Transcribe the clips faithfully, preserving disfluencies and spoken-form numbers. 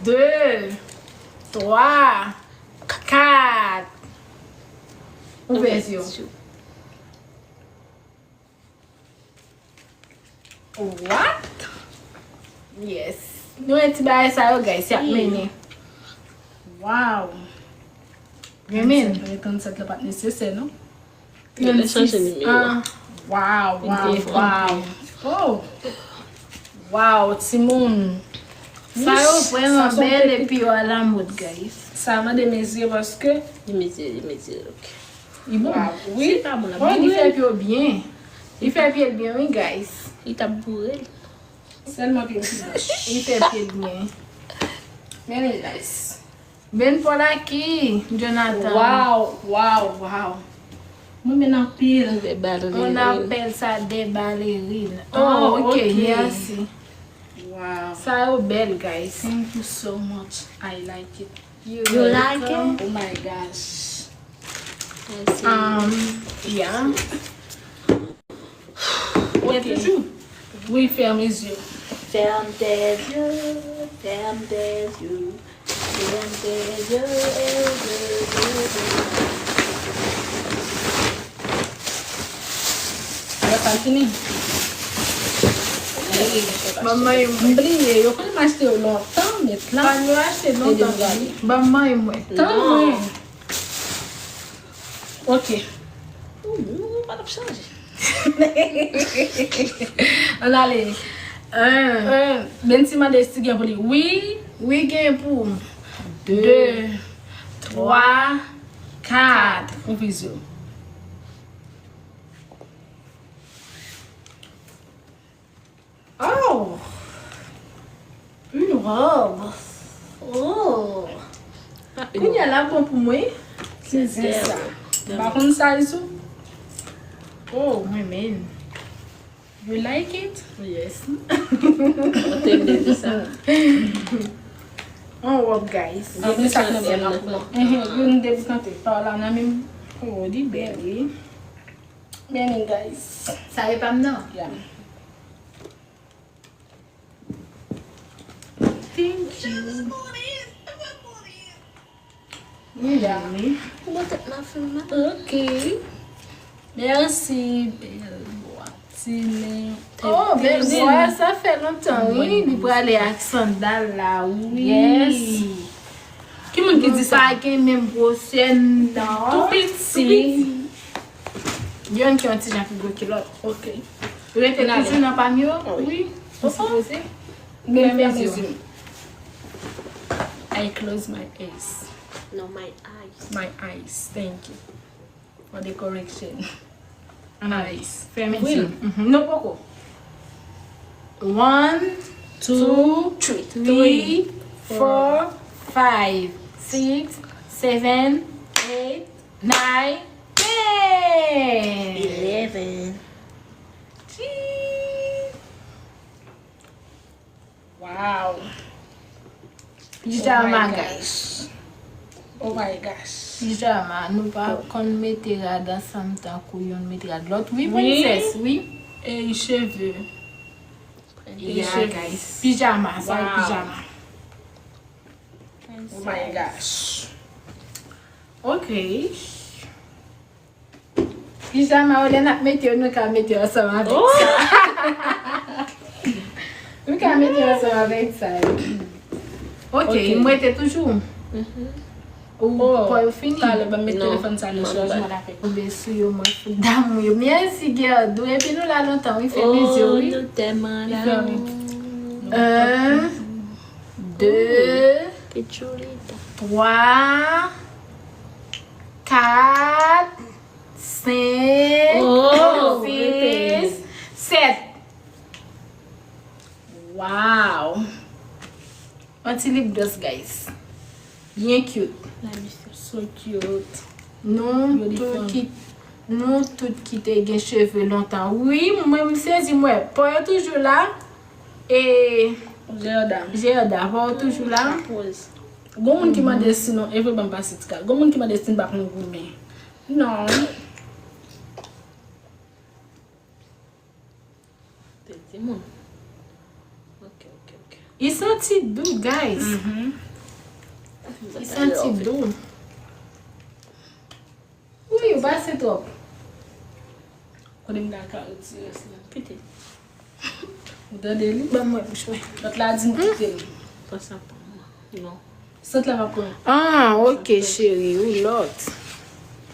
De, twa, kat. Ouvè zye w. What? Yes. Nou wè ti bagay sa yo, guys, y ap mennen. Wow. Renmen. Trannsenk la pa t nesesè, non? Yo chanje nimewo. Ah, wow, wow, wow. Oh. Wow, timoun. Sa yo vrèman bèl epi yo alamòd, guys. Sa mande mezi paske li mezi, li mezi, ok. Li bon. Wi. Li fè pye byen. Li fè pye byen, wi, guys. Li t ap boure l. Sèlman pye m ki blanch. Li fè pye byen. Men li nice. Ben Paul aki, Jonathan. Wow, wow, wow. Mwen men anpil. On appelle ça des ballerines. Oh, ok, merci. Wow. Sa yo bèl, guys. Thank you so much. I like it. You like it? Oh my gosh. Um, yeah. Ok. Toujou. Wi, ferme les yeux. Ferme tes yeux, ferme tes yeux, ferme tes yeux, yeux, yeux, yeux. Yo pa fini. Manman, m bliye, yo konn m achte yo lontan, met la. Ban yo achte lontan. Ban m mwen. Tan mwen. Ok. Ou, ou pa t ap chanje. Ann ale. Un. Un. Bensi mande si gen pou li. Wi. Wi, gen pou. De. De. Twa. Kat. Ouvri zye w. Oh! Une robe. Oh! Kounye a la bon pou mwen. Ki zen sa? M pa konn size ou. Oh, mwen menm. You like it? Yes. Mwen te vle di sa. On robe, guys. Depi sa k nan men la pou mwen. Mhm, youn deboukante. Pa la nan menm. Oh, li bèl, wi. Mennen, guys. Sa e pa m nan? Yeah. Thank you. Yeah. Ou mete ma fin nan. Ok. Merci, bèl bwa. Ti nen. Oh, bèl bwa, sa fè lontan, wi. Li prale ak sandal la, wi. Yes. Ki moun ki di sa? Nou pa gen menm gwosè, non. Tou piti. Tou piti. Youn ki yon ti jan pi gwo ke lòt. Ok. Rete toujou nan pa m yo? Wi. Ou sipoze? Men fèmen zye m. I close my eyes. No, my eyes. My eyes. Thank you for the correction. Nice. Fèmen zye m. Mhm. Non, poko. One, two, three, four, five, six, seven, eight, nine, ten. Eleven. Jeez. Wow. Pijama, guys. Oh my gosh. Pijama, nou pa konn mete rad ansanm tankou youn mete rad lòt. Wi, princess, wi. E cheve. Yeah, guys. Pijama, sa e pijama. Oh my gosh. Ok. Pijama yo, lè n ap mete yo, nou ka mete yo ansanm avèk sa. Nou ka mete yo ansanm avèk sa. Ok, m rete toujou. Ou pa yo fini? Talè, ban m met telefòn sa nan chaj mwen avèk. Oubyen sou yo, mwen fout damou yo. Mèsi, Gerdou. Epi nou la lontan, wi, fèmen zye w, wi. Nou tèlman damou. Un, deux, trois, quatre, cinq, six, sept. Wow! Yon ti lip dòs, guys. Byen cute. So cute. Nou tout ki, nou tout ki te gen cheve lontan. Wi, mwen m sezi, m wè. Paul toujou la. E Gerda. Gerda, pa w toujou la? Gon moun ki mande si nou, e vre ban m pase ti kal. Gon moun ki mande si n pa konn goumen. Non. Te timoun. Ok, ok, ok. Li santi dou, guys. Mhm. Li santi dou. Wi, ou pase twòp. Kote m ta ka retire rès la? Kite. Ou tande li? Ban mwen bouch mwen. Lòt la di m kite l. Pran sa pou mwen. Non. Sent la pa pran. Ah, ok, cheri, ou lòt.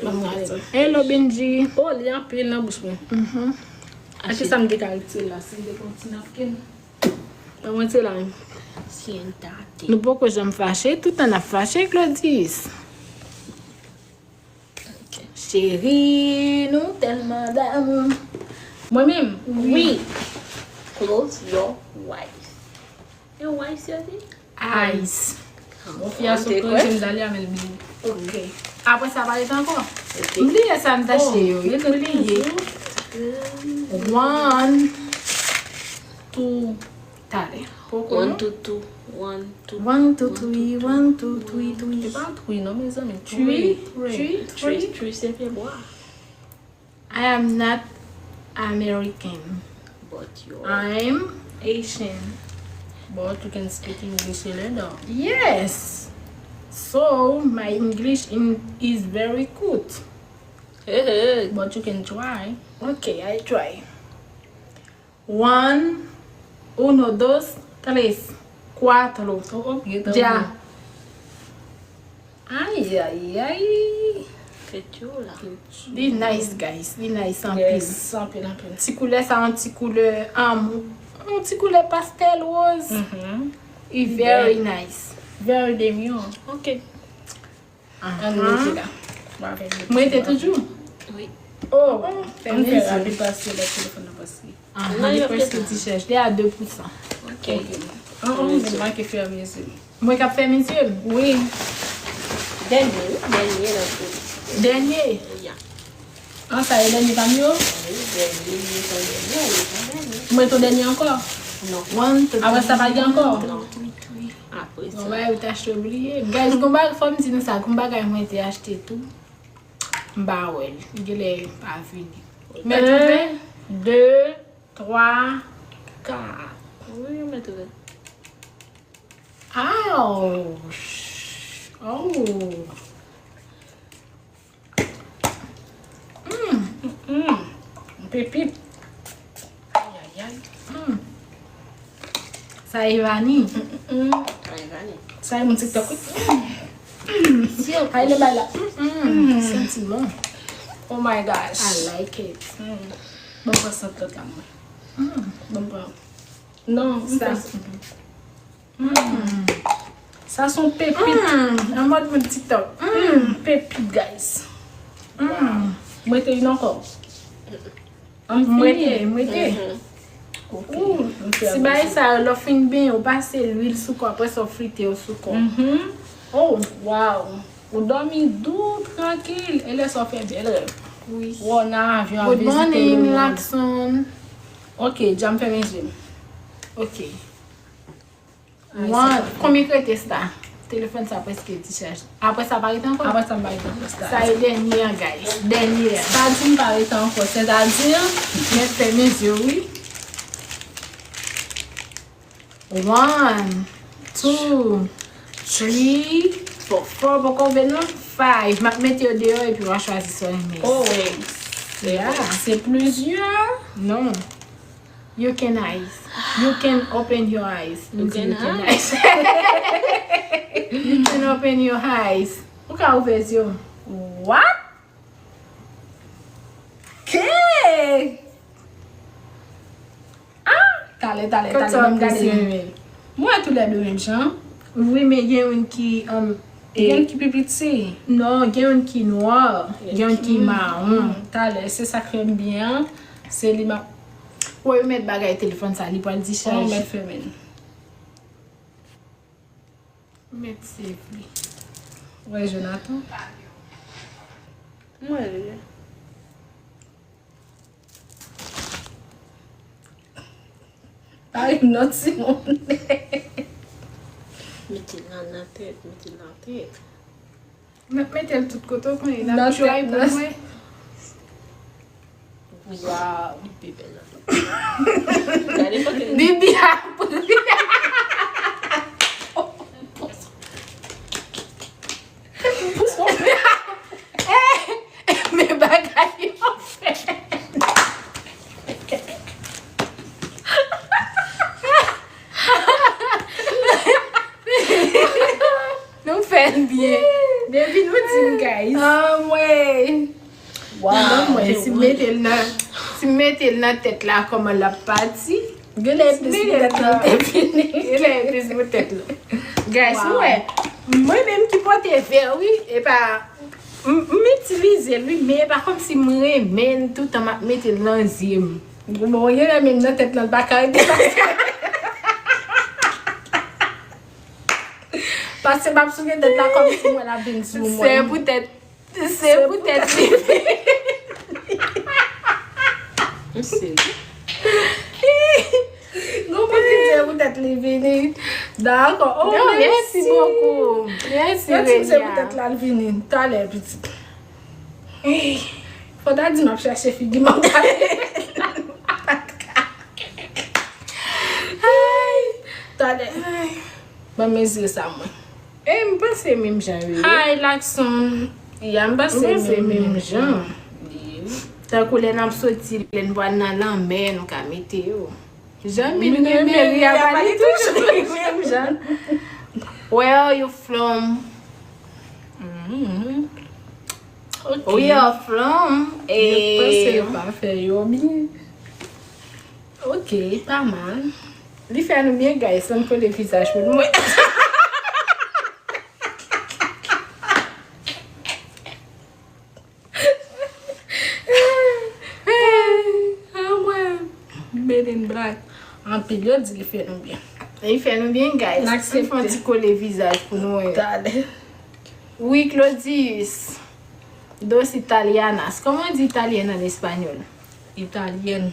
Ban mwen kite. Hello, Benji. Oh, li anpil nan bouch mwen. Mhm. A ki sa m te ka retire la? Si m te pran ti napkin. Ban mwen retire la menm. Siéntate. Nou poko janm fache, tout tan n ap fache, Claudis. Cheri, nou tèlman damou. Mwen menm? Wi. Close your eyes. E eyes yo di? Eyes. Bon, fi a sot kòrije m, Dali a men l bliye. Ok. Apre sa, pa rete ankò. Ok. M bliye sa m t achte yo. M bliye. One, two, Talè. Poko non. One, two, two. One, two, three, one, two, three, three. Se pa three non, mezanmi. Three, three, three. Three, three, se pye bwa. I am not American. But you're I'm Asian. But you can speak English a little. Yes. So, my English in, is very good. Hey, hey. But you can try. Okay, I try. One, uno, dos, tres, cuatro. Oh, oh, ya. Ay, ay, ay. Ketyo la. Li nice, guys. Li nice anpil. Yes, anpil, anpil. Ti koulè sa, yon ti koulè, um, yon ti koulè pastel rose. Mhm. Li very nice. Very demyon. Ok. Ann rete la. Mwen rete toujou? Wi. Oh, fè mezi. Rapid paske lè telefòn nan pase. Aha, li prèske dichèch. Li a de pou san. Ok. An, an, mwen make fè mezi. Mwen k ap fè mezi? Wi. Dènye, wi, dènye nan tout. Dènye? Ya. An, sa e dènye pa m yo? Wi, dènye, li pa dènye, li pa dènye. Mwen tou dènye ankò? Non. One, two, three, one, two, three. Apre sa. Gon bagay ou t achte ou bliye. Guys, gon bagay fò m di nou sa, gon bagay mwen te achte tou. M pa wè l. Li genlè pa vini. Mèt ouvè? De, twa, kat. Wi, mèt ouvè. Ouch! Oh! Mm, mm, mm. Pepit. Ay, ay, ay. Mm. Sa e vani. Mm, mm, mm. Sa e vani. Sa e moun TikTok, wi. Mm. Ay, le bay la. Mm, mm. Santi bon. Oh my gosh. I like it. Mm. Bon, pran sant la mwen. Mm. Bon, pran. Non, sa. Mm. Sa se yon pepit. Mm. An mòd moun TikTok. Mm. Pepit, guys. Mm. Mwen te youn ankò. An fini. Mwen te, mwen te. Mhm. Ok. Ou, ti bagay sa yo, lè w fin benyen, ou pase lwil sou kò, apre sa w frite yo sou kò. Mhm. Oh, wow. Ou dòmi dou, trankil, e lè sa w fè bèl rèv. Wi. Ou nan avyon ap vizite lemonn. Good morning, Lakson. Ok, dja m fèmen je m. Ok. Wan, konbyen k rete, Star? Telefòn sa prèske dichaj. Apre sa, pa rete ankò? Apre sa, m pa rete ankò, Star. Sa e dènye an, guys. Dènye an. Sa di m pa rete ankò, sètadi, mwen fèmen je, wi. One, two, three, four. Four poko vin non. Five. M ap mete yo deyò epi w a chwazi sa w renmen. Oh, wi. Yeah. Se plizyè? Non. You can eyes. You can open your eyes. You can eyes. You can open your eyes. Ou ka ouvè zye w. What? Ke? Ah! Talè, talè, talè, ban m gade. Mwen toulède menm jan. Wi, men gen youn ki, um, gen youn ki pi piti. Non, gen youn ki nwa, gen youn ki mawon. Talè, se sa k fè m byen an. Se li m ap. Wè, yo mèt bagay telefòn sa, li pral dichaj. Ou mèt fèmen l. Mèt save li. Wè, Jonathan. Mwen, pa ri non, timoun. Mete l nan, nan tèt, mete l nan tèt. M ap mete l tout kote w konnen, l ap try pou mwen. Waw, bibi bèl nan. Gade kote l. Bibi ap ri. Byen. Depi nou di m, guys. Anmwey. Anmwey, si m mete l nan, si m mete l nan tèt la, kòman l ap pati? Genlè e plis pou tèt la te vini. Genlè e plis pou tèt la. Guys, ou wè, mwen menm ki pote vè, wi, e pa, m, m itilize l, wi, men e pa kòmsi m renmen l toutan m ap mete l nan zye m. Bon, genlè menm nan tèt lan, l pa ka rete. Paske m ap souke tèt la kòmsi mwen l ap vin sou mwen. Se poutèt Se poutèt li vini. Ou serye? Gon moun ki di se poutèt li vini. Dakò. Oh, mèsi bokou. Mèsi, Renia. Yo di m se poutèt la l vini. Talè, pitit. Fò ta di m ap chache figi m ap gade. Talè. Ban m mezire sa mwen. E m panse menm jan yo ye. Hi, Lakson. Ya, m panse menm jan. Tankou lè n ap soti, lè n pral nan lanmè, nou ka mete yo. Jan m vin renmen ri a, pa li toujou menm jan. Where are you from? We are from. Yo panse yo pa fè yo byen. Ok, pa mal. Li fè nou byen, guys. Ann kole vizaj pou nou. Ah, mwen. Men in black. Anpil, yo di li fè nou byen. Li fè nou byen, guys. N aksepte. Ann fè yon ti kole vizaj pou nou wè. Talè. Oui, Claudius. Dos italianas. Kòman di italyen an espanyòl? Italyen.